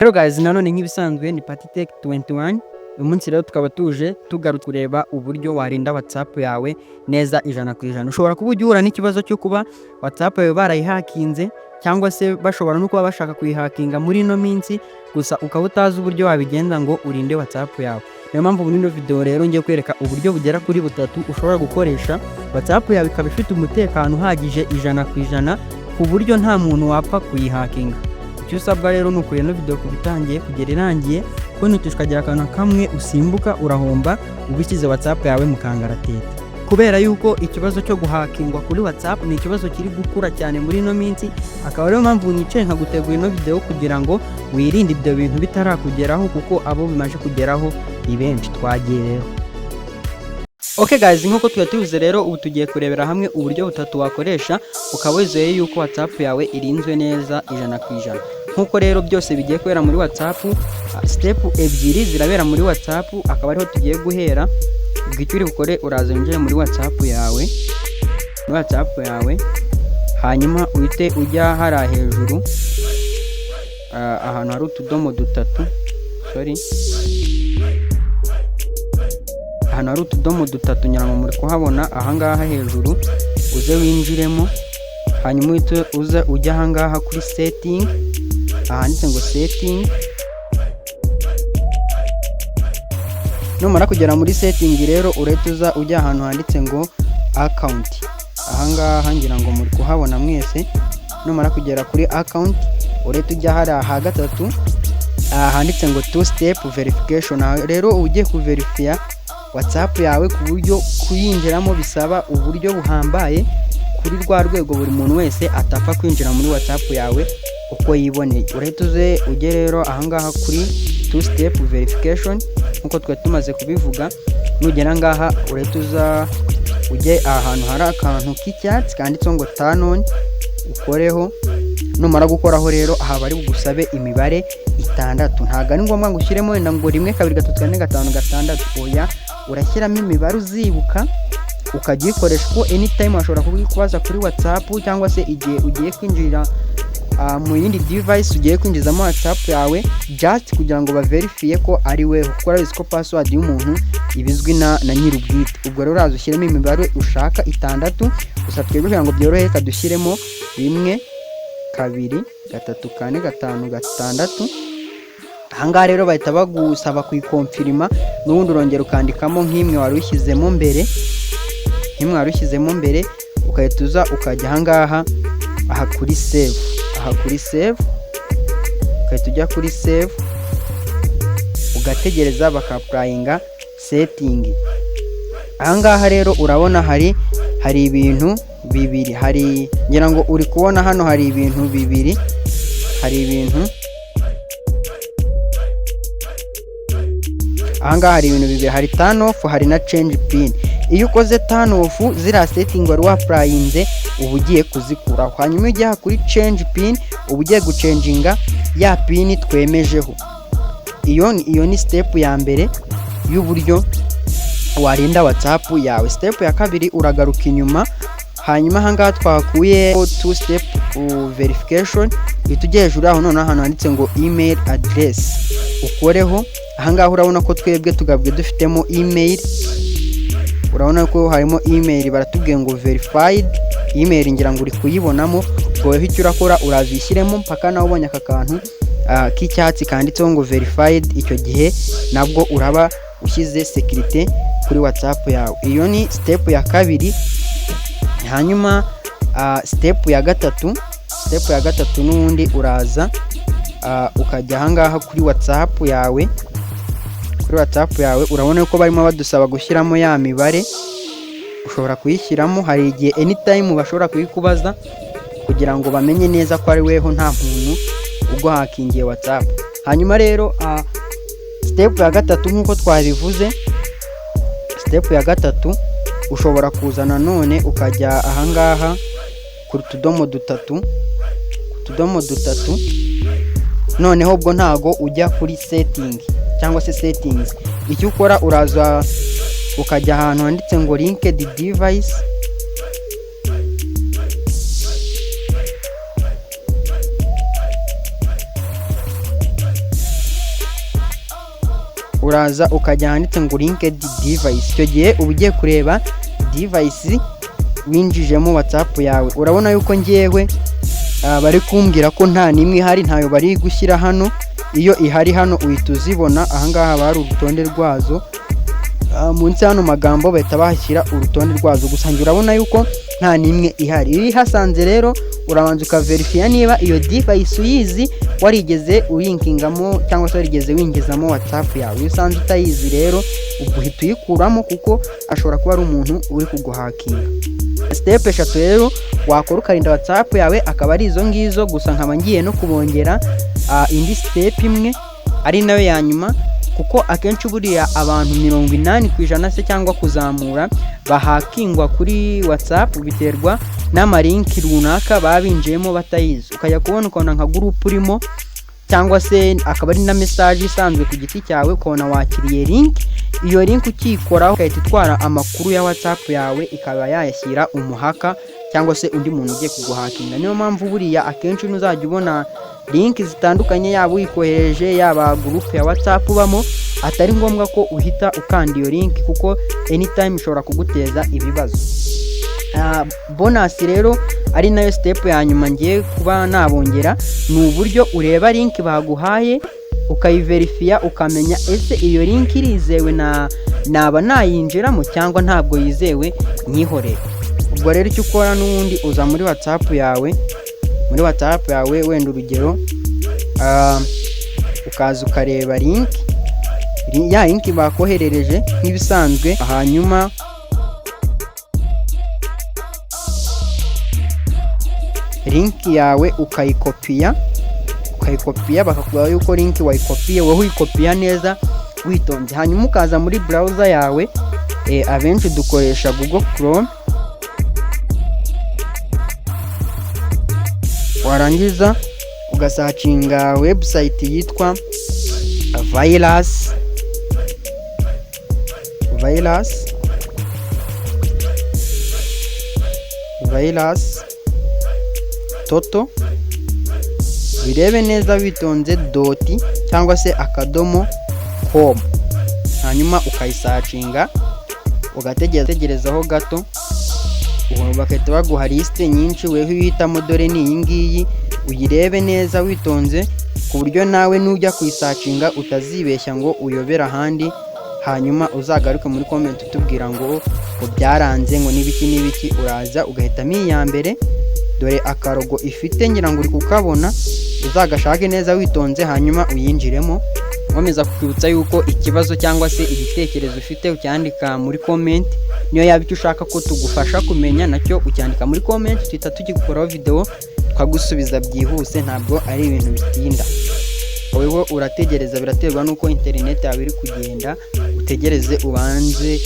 Rero guys, nanone nk'ibisanzwe ni Patitech 21. Uyu munsi rero tukaba tuje tugarutse kureba uburyo warinda WhatsApp yawe neza 100%. Ushobora kuba ujya uhura n'ikibazo cyo kuba WhatsApp yawe barayihakinze, cyangwa se bashobora no kuba bashaka kuyihakinga muri ino minsi, gusa ukaba utazi uburyo wabigenza ngo urinde WhatsApp yawe. Niyo mpamvu muri ino video rero ngiye kwereka uburyo bugera kuri butatu ushobora gukoresha WhatsApp yawe ikaba ifite umutekano uhagije 100%, ku buryo nta muntu wapfa kuyihakinga. Icyo usabwa rero ni ukureba ino video kuva itangiye kugera irangiye, kuko nitushikagira akantu kamwe usimbuka urahomba, uba ushyize WhatsApp yawe mu kangaratete. Kubera yuko ikibazo cyo guhakingwa kuri WhatsApp ni ikibazo kiri gukura cyane muri ino minsi, akaba ariyo mpamvu nicaye nkagutegura ino video kugira ngo wirinde ibyo bintu bitarakugeraho, kuko abo bimaze kugeraho ni benshi. Twagiye rero. Ok guys, nk'uko tuba tubivuze rero, ubu tugiye kurebera hamwe uburyo butatu wakoresha ukaba wizeye yuko WhatsApp yawe irinzwe neza 100%. Nk'uko rero byose bigiye kubera muri WhatsApp, step ebyiri zirabera muri WhatsApp, akaba ariho tugiye guhera. Ubwo icyo uri bukore, uraza winjire muri WhatsApp yawe, muri WhatsApp yawe, hanyuma uhite ujya hariya hejuru ahantu hari utudomo dutatu, sorry, ahantu hari utudomo dutatu, ngira ngo muri kuhabona ahangaha hejuru, uze winjiremo, hanyuma uhite uza ujya ahangaha kuri setting, ahanditse ngo setting. Numara kugera muri setting rero, urahita uza ujya ahantu handitse ngo account, ahangaha ngira ngo muri kuhabona mwese. Numara kugera kuri account, urahita ujya hariya ha gatatu handitse ngo two step verification. Aha rero uba ugiye kuverifiya WhatsApp yawe ku buryo kuyinjiramo bisaba uburyo buhambaye, kuri rwa rwego buri muntu wese atapfa kwinjira muri WhatsApp yawe uko yiboneye. Urahita uze ujye rero ahangaha kuri two step verification nk'uko twari tumaze kubivuga. Nugera ngaha, urahita uza ujye ahantu hari akantu k'icyatsi kanditseho ngo turn on, ukoreho. Numara gukoraho rero, aha bari bugusabe imibare itandatu. Ntabwo ari ngombwa ngo ushyiremo wenda ngo rimwe, kabiri, gatatu, kane, gatanu, gatandatu, oya, urashyiramo imibare uzibuka ukajya uyikoresha, kuko anytime washobora kubikubaza kuri WhatsApp, cyangwa se igihe ugiye kwinjira mu yindi device ugiye kwinjizamo WhatsApp yawe, just kugira ngo baverifiye ko ari weho, kuko urabizi ko password y'umuntu ibizwi na nyir'ubwite. Ubwo rero uraza ushyiremo imibare ushaka itandatu. Gusa twebwe kugira ngo byorohe, reka dushyiremo rimwe, kabiri, gatatu, kane, gatanu, gatandatu. Ahangaha rero bahita bagusaba kuyikomfirima, n'ubundi urongera ukandikamo nk'imwe wari ushyizemo mbere, nk'imwe wari ushyizemo mbere, ugahita uza ukajya ahangaha, aha kuri save, aha kuri save, ugahita ujya kuri save, ugategereza bakapplyinga setting. Ahangaha rero urabona hari ibintu bibiri, hari, ngira ngo uri kubona hano hari ibintu bibiri, hari ibintu ahangaha, hari ibintu bibiri: hari turn off, hari na change pin. Iyo ukoze turn off, ziriya setting wari wapplyinze uba ugiye kuzikuraho. Hanyuma iyo ujya kuri change pin, uba ugiye gucenjinga ya pin twemejeho. Iyo ni step ya mbere y'uburyo warinda WhatsApp yawe. Step ya kabiri, uragaruka inyuma, hanyuma ahangaha twakuye two step verification, uhita ujya hejuru yaho noneho ahantu handitse ngo email address, ukoreho. Ahangaha urabona ko twebwe tugabwe dufitemo email, urabona ko harimo email, baratubwiye ngo verified email, ngira ngo uri kuyibonamo. Ubwo weho icyo urakora, uraza uyishyiremo mpaka nawe ubonye aka kantu k'icyatsi kanditseho ngo verified. Icyo gihe nabwo uraba ushyize sécurité kuri WhatsApp yawe. Iyo ni step ya kabiri. Hanyuma step ya gatatu, step ya gatatu n'ubundi uraza ukajya ahangaha kuri WhatsApp yawe. Kuri WhatsApp yawe urabona ko barimo badusaba gushyiramo ya mibare, ushobora kuyishyiramo. Hari igihe anytime bashobora kuyikubaza kugira ngo bamenye neza ko ari weho, nta muntu uguhakingiye WhatsApp. Hanyuma rero step ya gatatu, nk'uko twabivuze, step ya gatatu ushobora kuza nanone ukajya ahangaha ku tudomo dutatu, ku tudomo dutatu. Noneho ubwo ntago ujya kuri setting cyangwa se settings. Icyo ukora, uraza ukajya ahantu handitse ngo linked device. Uraza ukajya ahanditse ngo linked device. Icyo gihe uba ugiye kureba device winjijemo WhatsApp yawe. Urabona yuko ngewe bari kumbwira ko nta n'imwe ihari, ntayo bari gushyira hano. Iyo ihari hano uhita uzibona. Ahangaha haba hari urutonde rwazo. Munsi y'ano magambo bahita bahashyira urutonde rwazo. Gusa njye urabona yuko nta n'imwe ihari. Iyo uyihasanze rero, urabanza ukaverifiya niba iyo device uyizi, warigeze ulinkingamo cyangwa se warigeze winjizamo WhatsApp yawe. Iyo usanze utayizi rero, ubwo uhita uyikuramo, kuko ashobora kuba ari umuntu uri kuguhakinga. Step eshatu rero wakora ukarinda WhatsApp yawe akaba ari izo ngizo. Gusa nkaba ngiye no kubongera indi step imwe, ari nayo ya nyuma, kuko akenshi buriya abantu 80% se cyangwa kuzamura bahakingwa kuri WhatsApp biterwa n'ama link runaka baba binjiyemo batayizi. Ukajya kubona ukabona nka group urimo, cyangwa se akaba ari na message isanzwe ku giti cyawe, ukabona wakiriye link. Iyo link ukiyikoraho igahita itwara amakuru ya WhatsApp yawe, ikaba yayashyira umu hacker cyangwa se undi muntu ugiye kuguhakinga. Niyo mpamvu buriya akenshi ntuzajya ubona link zitandukanye, yaba uyikohereje, yaba group ya WhatsApp ubamo, atari ngombwa ko uhita ukanda iyo link, kuko anytime ishobora kuguteza ibibazo. Bonus rero, ari nayo step ya nyuma ngiye kuba nabongera, ni uburyo ureba link baguhaye, ukayiverifiya, ukamenya ese iyo link irizewe, na naba nayinjiramo cyangwa ntabwo yizewe nyihorere. Ubwo rero icyo ukora n'ubundi, uza muri WhatsApp yawe, muri WhatsApp yawe wenda urugero, ukaza ukareba link, ya link bakoherereje nk'ibisanzwe. Hanyuma link yawe ukayikopiya, bakakubwira yuko link wayikopiye. Wowe uyikopiya neza witonze, hanyuma ukaza muri browser yawe. Abenshi dukoresha Google Chrome. Warangiza ugasearchinga website yitwa virus total, birebe neza witonze, dot cyangwa se akadomo com. Hanyuma ukayisearchinga, ugategerezaho gato, ubu bagahita baguha liste nyinshi. Weho uhitamo, dore ni iyi ngiyi, uyirebe neza witonze, ku buryo nawe nujya kuyisearchinga utazibeshya ngo uyobere ahandi, hanyuma uzagaruke muri comment utubwira ngo byaranze, ngo n'ibiki n'ibiki. Uraza ugahitamo iya mbere. Dore aka logo ifite, ngira ngo uri kukabona. Uzagashake neza witonze, hanyuma uyinjiremo. Nkomeza kukwibutsa yuko ikibazo cyangwa se igitekerezo ufite ucyandika muri comment. Niyo yaba icyo ushaka ko tugufasha kumenya, nacyo ucyandika muri comment, tuhita tugikoraho video tukagusubiza byihuse. Ntabwo ari ibintu bitinda. Wowe urategereza, biraterwa n'uko interineti yawe iri kugenda. Utegereze ubanze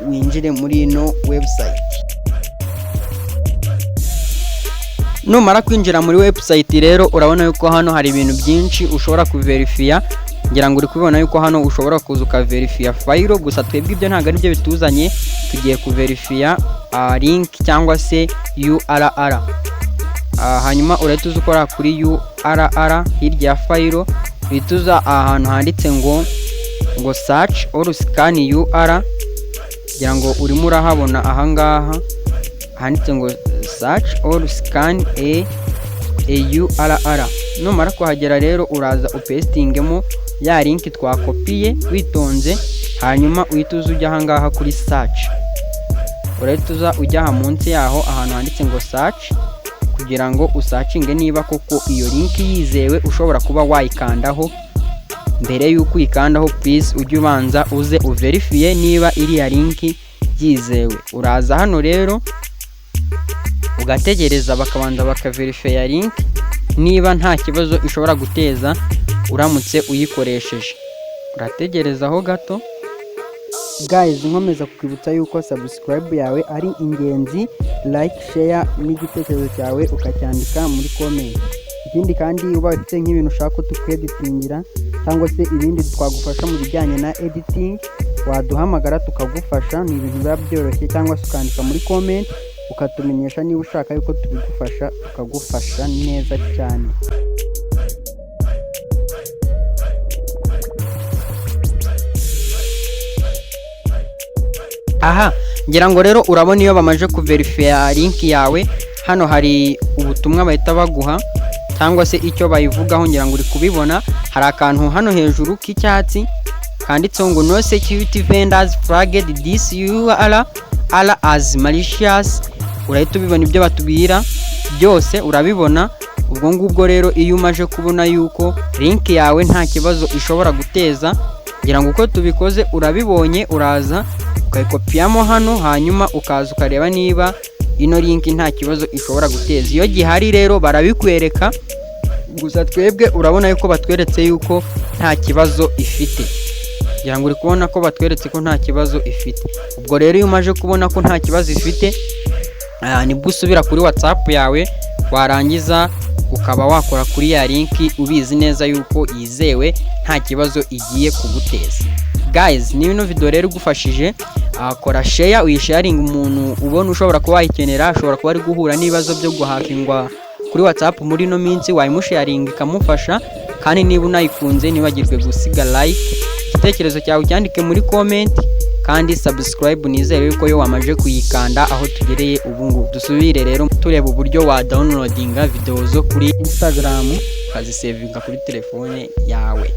winjire muri ino website. Numara kwinjira muri website rero, urabona yuko hano hari ibintu byinshi ushobora kuverifiya. Ngira ngo uri kubibona yuko hano ushobora kuza ukaverifiya file. Gusa twebwe ibyo ntabwo ari byo bituzanye. Tugiye kuverifiya link cyangwa se URL. Hanyuma urahita uza ukora kuri URL hirya ya file, uhita uza ahantu handitse ngo search or scan URL. Kugira ngo urimo urahabona ahangaha handitse ngo search or scan a URL. Numara kuhagera rero, uraza upastingemo ya link twakopiye witonze, hanyuma uhita uza ujya ahangaha kuri search. Urahita uza ujya aha munsi yaho ahantu handitse ngo search, kugira ngo usearchinge niba koko iyo link yizewe, ushobora kuba wayikandaho. Mbere y'uko uyikandaho, please ujye ubanza uze uverifiye niba iriya link yizewe. Uraza hano rero ugategereza, bakabanza bakaverifiya link niba nta kibazo ishobora guteza uramutse uyikoresheje. Urategerezaho gato. Guys, nkomeza kukwibutsa yuko subscribe yawe ari ingenzi, like, share, n'igitekerezo cyawe ukacyandika muri comment. Ikindi kandi, ubaye ufite nk'ibintu ushaka ko tukweditingira cyangwa se ibindi twagufasha mu bijyanye na editing, waduhamagara tukagufasha, ni ibintu biba byoroshye, cyangwa se ukandika muri comment ukatumenyesha niba ushaka yuko tubigufasha, tukagufasha neza cyane. Aha ngira ngo rero urabona, iyo bamaze kuverifiya link yawe, hano hari ubutumwa bahita baguha cyangwa se icyo bayivugaho. Ngira ngo uri kubibona, hari akantu hano hejuru k'icyatsi kanditseho ngo "No security vendors flagged this URL as malicious." Urahita ubibona, ibyo batubwira byose urabibona. Ubwo ngubwo rero, iyo umaze kubona yuko link yawe nta kibazo ishobora guteza, ngira ngo uko tubikoze urabibonye, uraza ukayikopiyamo hano, hanyuma ukaza ukareba niba ino link nta kibazo ishobora guteza. Iyo gihari rero barabikwereka. Gusa twebwe urabona yuko batweretse yuko nta kibazo ifite. Ngira ngo uri kubona ko batweretse ko nta kibazo ifite. Ubwo rero iyo umaze kubona ko nta kibazo ifite, nibwo usubira kuri WhatsApp yawe, warangiza ukaba wakora kuri ya link ubizi neza yuko yizewe, nta kibazo igiye kuguteza. Guys, niba ino video rero igufashije, kora share, uyisharinga umuntu ubona ushobora kuba wayikenera, ashobora kuba ari guhura n'ibibazo byo guhakingwa kuri WhatsApp muri ino minsi, wayimusharinga ikamufasha. Kandi niba unayikunze, ntiwibagirwe gusiga like, igitekerezo cyawe ucyandike muri comment, kandi subscribe nizere yuko yo wamaze kuyikanda aho tugereye ubu ngubu. Dusubire rero tureba uburyo wa downloadinga video zo kuri Instagram ukazisevinga kuri telefone yawe.